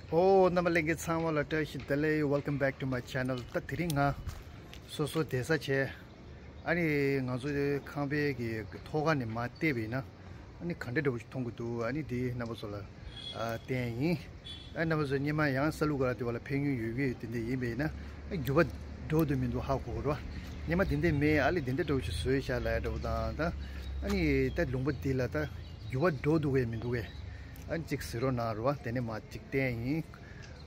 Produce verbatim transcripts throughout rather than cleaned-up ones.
ཨོ། རྣམ་པ་ལྷན་རྒྱས་ཚང་མ་ལ་བཀྲ་ཤིས་བདེ་ལེགས། Welcome back to my channel. ད་དེ་རིང་ང་སོ་སོ་བསྡད་ས་བྱས། ཨ་ནི་ང་ཚོ་ཁང་པའི་གི་ཐོག་ཁ་ནས་མར་བལྟས་པ་ཡིན་ན། ཨ་ནི་ག་འདྲ་འདྲ་བོ་ཞིག་མཐོང་གི་འདུག་ཨ་ནི་དེ་རྣམ་པ་ཚོ་ལ་ཨ་བསྟན་ཡིན། ཨ་རྣམ་པ་ཚོ་སྔོན་མ་ཡང་ས་ལུ་ག་ར་དེ་བ་ལ་ཕེབས་མྱོང་ཡོད་ཀྱི་དེ་འདྲ་ཡིན་པ་ཡིན་ན། ཨ་འགྱུར་བ་འགྲོ་འདུག་མི་འདུག་ཧ་གོ་གི་རེད་བ། སྔོན་མ་དེ་འདྲ་མེད། ཨ་ལས་དེ་འདྲ་འདྲ་བོ་ཞིག་བཟོས་བཞག་ལབ་ཡ་འདྲ་བོ་དང་། ད་ཨ་ནི་ད་ལུང་པ་འདི་ལ་ད་འགྱུར་བ་འགྲོ་འདུག་གས་མི་འདུག་གས། ཨ་ནི་གཅིག་གཟིགས་རོགས་གནང་རེད་བ། དེ་ནས་མར་གཅིག་བསྟན་ཡིན།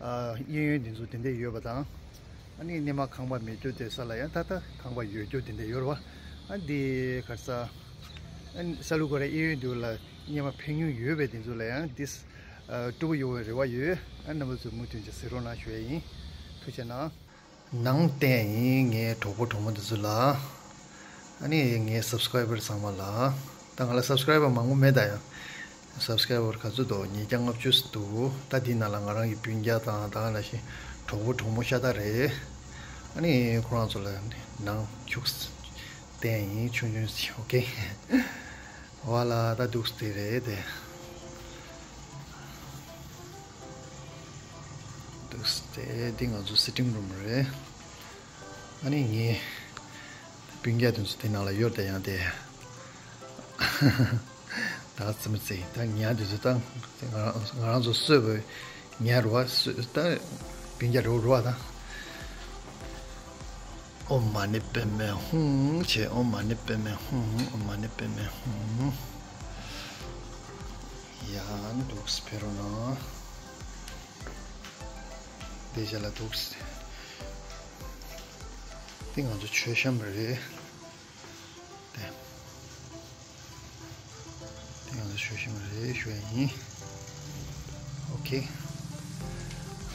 ཨ་གཡས་གཡོན་འདི་ཚོ་དེ་འདྲ་ཡོད་པ་དང་། ཨ་ནི་སྔོན་མ་ཁང་པ་མེད་རྒྱུ་དེ་ས་ལ་ཡང་ད་ལྟ་ཁང་པ་ཡོད་རྒྱུ་དེ་འདྲ་ཡོད་རེད་བ། ཨ་འདི་ག་རེ་ཟ། ཨ་ནི་ས་ལུ་ག་ར་གཡས་གཡོན་འདི་ལ་སྔོན་མ་ཕེབས་མྱོང་ཡོད་པའི་དེ་ཚོ་ལ་ཡང་འདི་ཨ་སྤྲོ་པོ་ཡོང་བའི་རེ་བ་ཡོད། ཨ་རྣམ་པ་ཚོས་མུ་མཐུད་ཀྱིས་གཟིགས་རོགས་གནང་ཞུ་ཡ་ཡིན། ཐུགས་རྗེ་གནང་། ནང་བསྟན་ཡིན། ངའི་གྲོགས་པོ་གྲོགས་མོ་འདི་ཚོ་ལ། ཨ་ནི་ངའི་སབ་སི་ཀ་རའི་བར་ཚང་མ་ལ། ད་ང་ལ་སབ་སི་ཀ་རའི་བར་མང་པོ་མེད་ད་ཡང་། སབ་སི་ཀ་རའི་བར་ག་ཚོད་འདུག་ཉིས་བརྒྱ་ལྔ་བཅུ་འདུག་ད་འདི་ནང་ལ་ང་རང་གི་སྤུན་ཀྱག་དང་ད་ག་ནང་བཞིན་གྲོགས་པོ་གྲོགས་མོ་ཤ་སྟག་རེད། ཨ་ནི་ཁོ་རང་ཚོ་ལ་ནང་ཁྱུག་བསྟན་ཡིན། ཆུང་ཆུང་ཞིག་ཨོ་ཁེ། བ་ལ་ད་འདུག་སྟེ་རེད་དེ། འདུག་སྟེ་འདི་ང་ཚོ་སི་ཊིང་རུམ་རེད། ཨ་ནི་ངའི་སྤུན་ཀྱག་དེ་ཚོ་དེ་ནང་ལ་ཡོད་དེ། ཡང་དེ་ད་ཙི་མི་ཙི་ད་ཉལ་དེ་ཚོ་ད་ང་རང་ང་རང་ཚོ་གསོས་པའི་ཉལ་རུ་བ་གསོས་ད་སྤུན་ཀྱག་རུ་རུ་བ་ད། ཨོཾ་མ་ཎི་པདྨེ་ཧཱུྃ་བྱས། ཨོཾ་མ་ཎི་པདྨེ་ཧཱུྃ། ཨོཾ་མ་ཎི་པདྨེ་ཧཱུྃ། ཡང་འདུག་སེ་ཕེབས་རོགས་གནང་། དེ་རྗེས་ལ་འདུག་སེ། འདི་ང་ཚོ་མཆོད་བཤམས་རེད། དེ། དེ་ང་ཚོ་མཆོད་བཤམས་རེད་ཞུ་ཡ་ཡིན། ཨོ་ཁེ།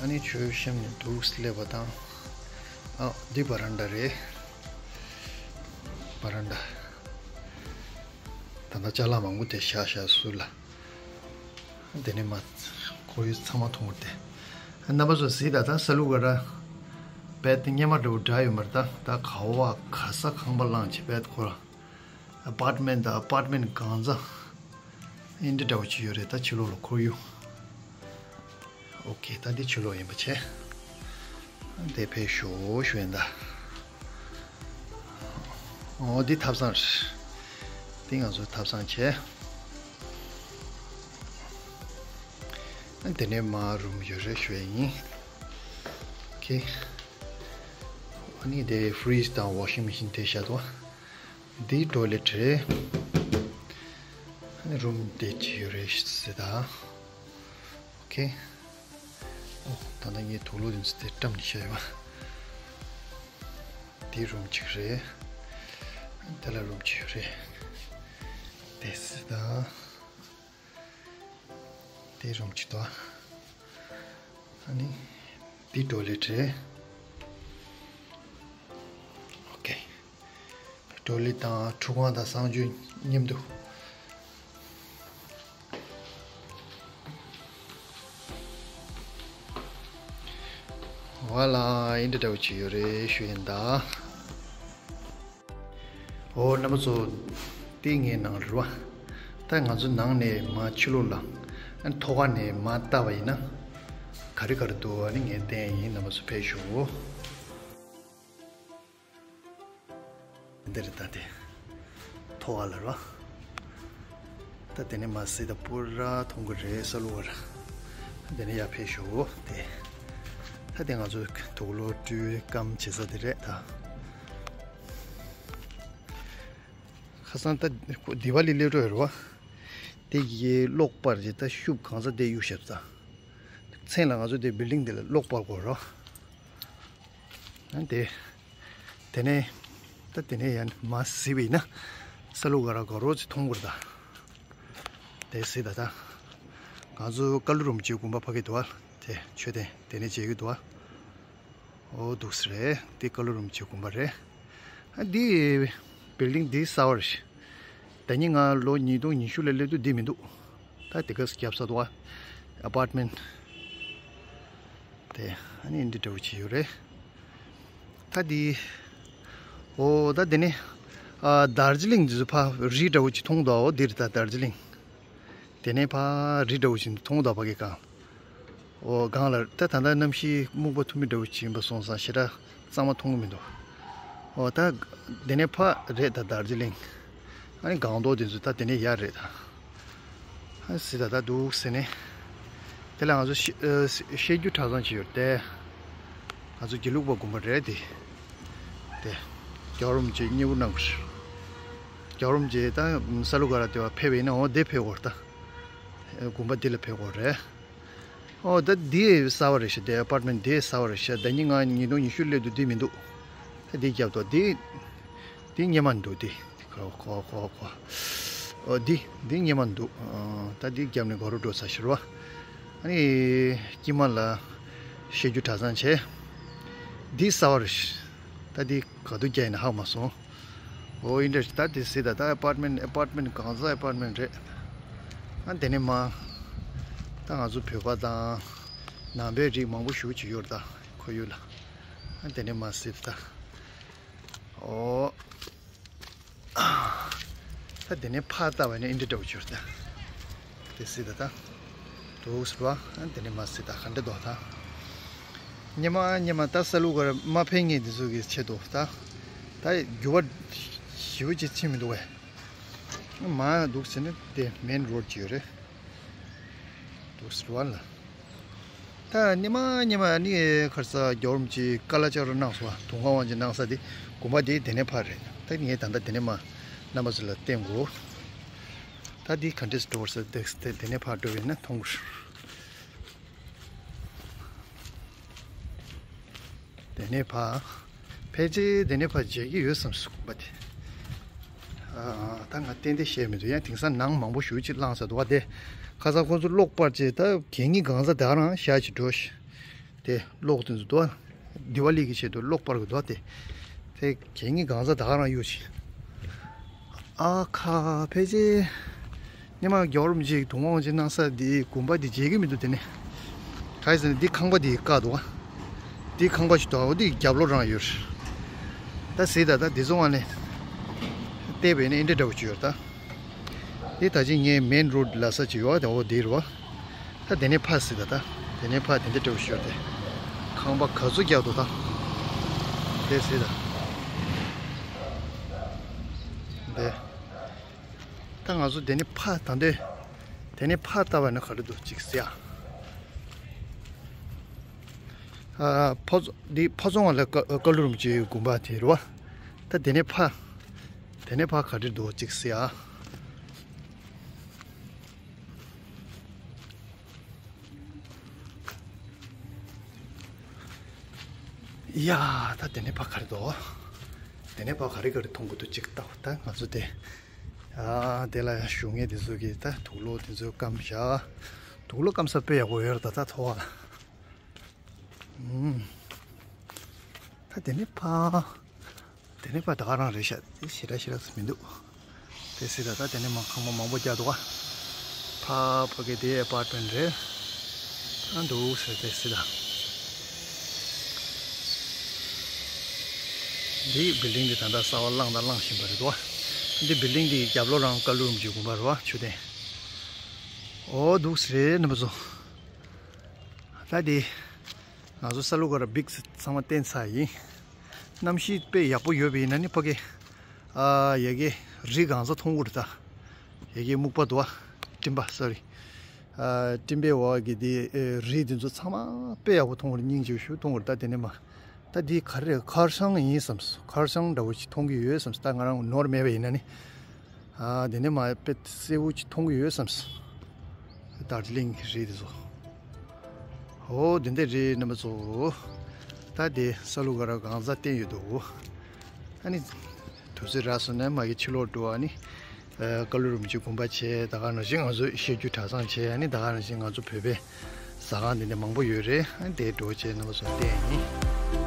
ཨ་ནི་མཆོད་བཤམས་ནས་འདུག་སེ་སླེབས་པ་དང་། ཨ་འདི་བྷ་རན་ཌ་རེད། བྷ་རན་ཌ། ད་ལྟ་ཅ་ལག་མང་པོ་དེ་བཞག་བཞག་ཟུར་ལ། དེ་ནས་མར་ཁོར་ཡུག་ཚང་མ་མཐོང་གི་རེད་དེ། རྣམ་པ་ཚོ་གཟིགས་དང་། ད་ས་ལུ་ག་ར་རྦད་དེ་སྔོན་མ་འདྲ་བོ་འདྲ་ཡོད་མ་རེད། ད་ད་ག་བ་ག་ས་ཁང་པ་བླངས་བྱས་རྦད་ཁོ་ར་ཨ་པར་ཊི་མེན་ཊི་དང་། ཨ་པར་ཊི་མེན་ཊི་གང་ཚང་ཨིན་འདྲ་འདྲ་བོ་ཅིག་ཡོད་རེད། ད་ཕྱི་ལོགས་ལ་ཁོར་ཡུག་ཨོ་ཁེ། ད་འདི་ཕྱི་ལོགས་ཡིན་པ་བྱས། དེ་ཕེབས་ཤོག་ཞུ་ཡིན་ད། ཨོ་འདི་ཐབ་ཚང་རེད། འདི་ང་ཚོའི་ཐབ་ཚང་བྱས། དེ་ནས་མར་རུམ་ཡོད་རེད་ཞུ་ཡ་ཡིན། ཨོ་ཁེ། ཨ་ནི་དེ་ཕི་རིཇ་དང་ཝ་ཤིང་མེ་ཤིན་དེ་བཞག་འདུག་འདི་ཊོའི་ལེཊ་རེད། ཨ་ནི་རུམ་དེ་ཅིག་ཡོད་རེད་ཟེར་ད། ཨོ་ཁེ། ཨོ་ད་ལྟ་ངའི་དུག་ལོག་དེ་ཚོ་དེ་བཀྲམ་ནས་བཞག་ཡོད་པ། འདི་རུམ་གཅིག་རེད། དེ་ལ་རུམ་གཅིག་ཡོད་རེད། དེ་སི་ད། དེ་རུམ་གཅིག་དང་། ཨ་ནི་འདི་ཊོའི་ལེཊ་རེད། ཨོ་ཁེ། ཊོའི་ལེཊ་དང་ཁྲུས་ཁང་དང་གསང་སྤྱོད་མཉམ་དུ། བ་ལ་ཨིན་འདྲ་འདྲ་བོ་ཅིག་ཡོད་རེད་ཞུ་ཡིན་ད། ཨོ་རྣམ་པ་ཚོ། དེ་ངའི་ནང་རེད་བ། ད་ང་ཚོ་ནང་ནས་མར་ཕྱི་ལོགས་ལ། ཨ་ནི་ཐོག་ཁ་ནས་མར་བལྟས་པ་ཡིན་ན། ག་རེ་ག་རེ་འདུག་ཨ་ནི་ངས་བསྟན་ཡིན། རྣམ་པ་ཚོ་ཕེབས་ཤོག་འདི་རེད་ད་དེ། ཐོག་ཁ་ལ་ར། ད་དེ་ནས་མར་གཟིགས་དང་པུ་ར་མཐོང་གི་རེད་ས་ལུ་བར། དེ་ནས་ཡར་ཕེབས་ཤོག་དེ། ད་དེ་ང་ཚོ་དུག་ལོག་སྤྲུལ་སྐམ་བྱེད་ས་དེ་རེད་ད། ཁ་སང་ད་དི་ཝ་ལི་སླེབས་འགྲོ་ཡོད་རེད་བ། དེ་གི་གློག་སྤར་རྗེས་ད་ཤུབས་གང་ས་དེ་གཡུག་བཞག་ད། མཚན་ལ་ང་ཚོ་དེ་བིལ་ཌིང་དེ་ལ་གློག་སྤར་དགོས་རེད། ཨ་དེ། དེ་ནས། ད་དེ་ནས་ཡང་མར་གཟིགས་པ་ཡིན་ན། ས་ལུ་ག་ར་ག་རོ་ཅིག་མཐོང་གི་རེད་ད། དེ་གཟིགས་ད་ད། ང་ཚོ་ཀ་ལུ་རིན་པོ་ཆེའི་དགོན་པ་ཕ་གི་འདུག་བ། དེ་མཆོད་རྟེན་དེ་ནས་མཇལ་གི་འདུག་བ། ཨོ་འདུག་སེ་རེད། འདི་ཀ་ལུ་རིན་པོ་ཆེའི་དགོན་པ་རེད། ཨ་འདི་བིལ་ཌིང་འདི་གསར་པ་རེད། ད་ནི་ང་ལོ་ཉིས་སྟོང་ཉི་ཤུ་ལ་སླེབས་དུས་འདི་མི་འདུག་ད་དེ་ག་སྐྱབས་ས་འདུག་ཨ། ཨ་པར་ཊི་མེན་ཊི། དེ་ཨ་ནི་འདི་འདྲ་བོ་ཅིག་ཡོད་རེད། ད་འདི། ཨོ་ད་དེ་ནས། ཨ་དར་ཇི་ལིང་འདི་ཚོ་ཕ་རི་འདྲ་བོ་ཅིག་མཐོང་འདུག་ཨོ་འདི་རེད་ད་དར་ཇི་ལིང་། དེ་ནས་ཕ་རི་འདྲ་བོ་ཞིག་མཐོང་འདུག་ཕ་གི་གང་། ཨོ་སྒང་ལ་ད་ད་ལྟ་གནམ་གཤིས་སྨུག་པ་ཐུམ་མེ་འདྲ་བོ་ཅིག་ཡིན་པ་སོང་ཙང་ཞེ་དྲག་གཙང་མ་མཐོང་གི་མི་འདུག་ཨོ་ད་དེ་ནས་ཕར་རེད་ད་དར་ཇི་ལིང་། ཨ་ནི་སྒང་ཏོག་དེ་ཚོ་ད་དེ་ནས་ཡར་རེད་ད། ཨ་སི་ད་ད་འདུག་ཟེར་ནས། དེ་ལ་ང་ཚོ་བཤད་ཨ་བཤད་རྒྱུ་གྲྭ་ཚང་ཅིག་ཡོད་དེ། ང་ཚོ་དགེ་ལུགས་པ་དགོན་པ་རེད་དེ། དེ། རྒྱལ་བ་རིན་པོ་ཆེ་མཉེས་པོ་གནང་གི་རེད། རྒྱལ་བ་རིན་པོ་ཆེ་ད་ས་ལུ་ག་ར་དེ་བ་ཕེབས་པ་ཡིན་ན་འོ་དེ་ཕེབས་དགོས་རེད་ད། དགོན་པ་འདི་ལ་ཕེབས་དགོས་རེད། ཨོ་ད་འདི་གསར་པ་རེད་ཤག་འདི་ཨ་པར་ཊ་མེན་ཊ་འདི་གསར་པ་རེད་ཤག་ཟླ་ཉིན་ང་ཉིས་སྟོང་ཉི་ཤུ་སླེབས་དུས་འདི་མི་འདུག་ད་འདི་རྒྱབ་ཏོ་འདི། འདི་སྔོན་མ་འདུག་འདི། ཁོ་ཁོ་ཁོ་ཁོ། ཨོ་འདི་འདི་སྔོན་མ་འདུག་ཨ་ད་འདི་རྒྱབ་ནས་སྒོ་རུ་འགྲོ་ས་ཤི་རོ། ཨ་ནི་དཀྱིལ་མ་ལ་བཤད་རྒྱུ་གྲྭ་ཚང་བྱས། འདི་གསར་པ་རེད་ཤག་ད་འདི་ག་དུས་རྒྱག་ཡིན་ན་ཧ་མ་སོང་། ཨོ་ཨིན་ཊར་ད་དེ་སྲིད་ད་ད་ཨ་པར་ཊ་མེན་ཊ་ཨ་པར་ཊ་མེན་ཊ་གང་ཟག་ཨ་པར་ཊ་མེན་ཊ་རེད། ཨ་དེ་ནས་མ། ད་ང་ཚོ་བོད་པ་དང་ནང་པའི་རིགས་མང་པོ་ཞེ་ཅིག་ཡོད་རེད་ད་ཁོར་ཡུག་ལ། ཨ་དེ་ནས་མ་སྲིད་ད། ཨོ། ད་དེ་ནས་ཕར་ལྟ་བ་ནས་ཨིན་ཊར་འདྲ་བོ་ཅིག་ཡོད་རེད་ད། དེ་སྲིད་ད་ད། འདུག་ཟེར་བ། ཨ་དེ་ནས་མ་སྲིད་ད་ག་འདྲ་འདུག་ད། སྔོན་མ་སྔོན་མ་ད་ས་ལུ་གར་མ་ཕེབས་ངེས་དེ་ཚོ་གི་ཆེད་དུ་ད། ད་འགྱུར་བ་ཞེ་པོ་ཅིག་ཕྱིན་མི་འདུག་བས། མ་འདུག་ཟེར་ན་དེ་མེན་རོ་ཌི་ཅིག་ཡོད་རེད། འདུག་ཟེར་བ་ལ། ད་སྔོན་མ་སྔོན་མ་ནི་ཁར་ས་རྒྱལ་བ་རིན་པོ་ཆེ་ཀ་ལ་ཅག་ར་གནང་སོང་བ་དུང་ཁ་དབང་ཆེན་གནང་ས་དེ་དགོན་པ་དེ་དེ་ནས་ཕར་རེད། ད་ངས་ད་ལྟ་དེ་ནས་མ་རྣམ་པ་ཚོ་ལ་བསྟན་དགོས། ད་འདི་ག་འདྲས་འགྲོ་བར་ཟེར་ཏེ་དེ་ནས་ཕར་འགྲོ་བས་ན་མཐོང་གི་རེད། དེ་ནས་ཕར་ཕལ་ཆེར་དེ་ནས་ཕར་མཇལ་གྱི་ཡོད་བསམ་སོང་པ་དེ། ཨ་ད་ང་ཏན་ཏན་བཤད་མི་འདུག་ཡང་དེང་སང་ནང་མང་པོ་ཞེ་ཅིག་བླངས་ས་འདུག་བ་དེ། ཁ་སང་ཁོང་ཚོ་གློག་སྤར་རྗེས་ད་གད་སྙིགས་གང་ས་ད་རང་ཤ་ཅིག་འགྲོ་ཤི། དེ་གློག་དེ་ཚོ་འདུག་བ། དི་ཝ་ལི་གི་ཆེད་དུ་གློག་སྤར་གི་འདུག་བ་དེ། དེ་གད་སྙིགས་གང་ས་ད་རང་གཡུག་ཅིག་ཨ་ཁ་ཕལ་ཆེར། སྔོན་མ་རྒྱལ་བ་རིན་པོ་ཆེའི་དུང་དབང་ཆེན་གནང་ས་འདི་དགོན་པ་འདི་མཇལ་གྱི་མི་འདུག་དེ་ནས། ག་རེ་ཟེར་ན་འདི་ཁང་པ་འདི་བཀག་འདུག་བ། འདི་ཁང་པ་ཞིག་འདུག་འོ་འདི་རྒྱབ་ལོགས་རང་ཡོད་རེད། ད་ཟེར་ད་ད་འདི་ཚོ་ང་ནས་བལྟས་པས་ནི་ཨེ་འདྲ་འདྲ་བོ་ཅིག་ཡོད་རེད་ད། འདི་ད་ཅི་ངའི་མེན་རོ་ཌི་ལ་ས་ཅིག་ཡོད་བ་དེ་འོ་འདི་རེད་བ། ད་དེ་ནས་ཕར་ཟེར་ད་ད། དེ་ནས་ཕར་དེ་འདྲ་འདྲ་བོ་ཞིག་ཡོད་དེ། ཁང་པ་ག་ཚོད་རྒྱག་འདུག་ད། དེ་ཟེར་ད། དེ། ད་ང་ཚོ་དེ་ནས་ཕར་ད་འདོད། དེ་ནས་ཕར་ལྟ་བ་ན་ག་རེ་འདུག་ཅིག་ཟེར་ཡ། ཨ་ཕོ་འདི་ཕོ་བཙོང་བ་ལ་ཀ་ཀ་ལུ་རིན་པོ་ཆེའི་དགོན་པ་དེ་རེད་བ། ད་དེ་ནས་ཕར། དེ་ནས་ཕར་ག་རེ་འདུག་ཅིག་ཟེར་ཡ། ཡ། ད་དེ་ནས་ཕར་ག་རེ་འདུག་དེ་ནས་ཕར་ག་རེ་ག་རེ་མཐོང་གི་འདུག་ཅིག་ལྟ་ད་ང་ཚོ་དེ། ཨ་དེ་ལ་བཞུགས་མཁན་དེ་ཚོ་གིས་ད་དུག་ལོག་དེ་ཚོ་སྐམ་བཞག་དུག་ལོག་སྐམ་ས་དཔེ་ཡག་པོ་ཡོད་རེད་ད་ད་ཐོ་བ་ལ། ཨུམ། ད་དེ་ནས་ཕར། དེ་ནས་ཕར་ད་ག་རང་རེད་ཤག་དེ་ཞེ་དྲག་ཞེ་དྲག་མི་འདུག་དེ་སྲིད་ད་ད་དེ་ནས་མ་ཁང་པ་མང་པོ་རྒྱག་འདུག་ག་ཕ་ཕ་གི་དེ་ཨ་པར་ཊི་མེན་ཊི་རེད། ཨ་འདུག་ཟེར་དེ་སྲིད་ད། འདི་བིལ་ཌིང་འདི་ད་ལྟ་གསར་པ་བླངས་དང་བླངས་བཞིན་པ་རེད་འདུག་ག་འདི་བིལ་ཌིང་འདི་རྒྱབ་ལོགས་རང་ཀ་ལུ་རིན་པོ་ཆེའི་དགོན་པ་རེད་བ་མཆོད་རྟེན། ཨོ་འདུག་ཟེར་རེད་རྣམ་པ་ཚོ། ད་འདི། ང་ཚོ་ས་ལུ་ག་ར་བིག་ཚང་མ་བསྟན་ཚར་ཡིན། གནམ་གཤིས་དཔེ་ཡག་པོ་ཡོད་པ་ཡིན་ན་ནི་ཕ་གི། ཨ་ཡ་གི་རི་གང་ས་མཐོང་གི་རེད་ད། ཡ་གི་སྨུག་པ་འདུག་ཨ། སྤྲིན་པ་སོ་རི། ཨ་སྤྲིན་པའི་འོག་གི་དེ་ཨེ་རི་དེ་ཚོ་ཚང་མ་དཔེ་ཡག་པོ་མཐོང་གི་རེད། སྙིང་རྗེ་པོ་ཞིག་མཐོང་གི་རེད་ད། དེ་ནས་མ། ད་འདི་ག་རེ་རེད། ཁར་སང་ཡིན་བསམས། ཁར་སང་འདྲ་བོ་ཞིག་མཐོང་གི་ཡོད་བསམས། ད་ང་རང་ནོར་མེད་པ་ཡིན་ན་ནི། ཨ་དེ་ནས་མ་དཔེ་གསལ་པོ་ཅིག་མཐོང་གི་ཡོད་བསམས། དར་ཇི་ལིང་རི་དེ་ཚོ། ཨོ་དེ་འདྲ་རེད་རྣམ་པ་ཚོ། ད་དེ་ས་ལུ་ག་ར་གང་ས་བསྟན་ཡོད་དོ། ཨ་ནི། དུས་ཚོད་རག་སོང་ན་མ་གི་ཕྱི་ལོགས་འགྲོ། ཨ་ནི། ཀ་ལུ་རིན་པོ་ཆེ་དགོན་པ་བྱས། ད་ག་ནང་བཞིན་ང་ཚོ་བཤད་རྒྱུད་གྲྭ་ཚང་བྱས། ཨ་ནི་ད་ག་ནང་བཞིན་ང་ཚོ་བོད་པའི་ཟ་ཁང་དེ་འདྲ་མང་པོ་ཡོད་རེད། ཨ་ནི་དེ་འགྲོ་བྱས་རྣམ་པ་ཚོ་བསྟན་ཡིན།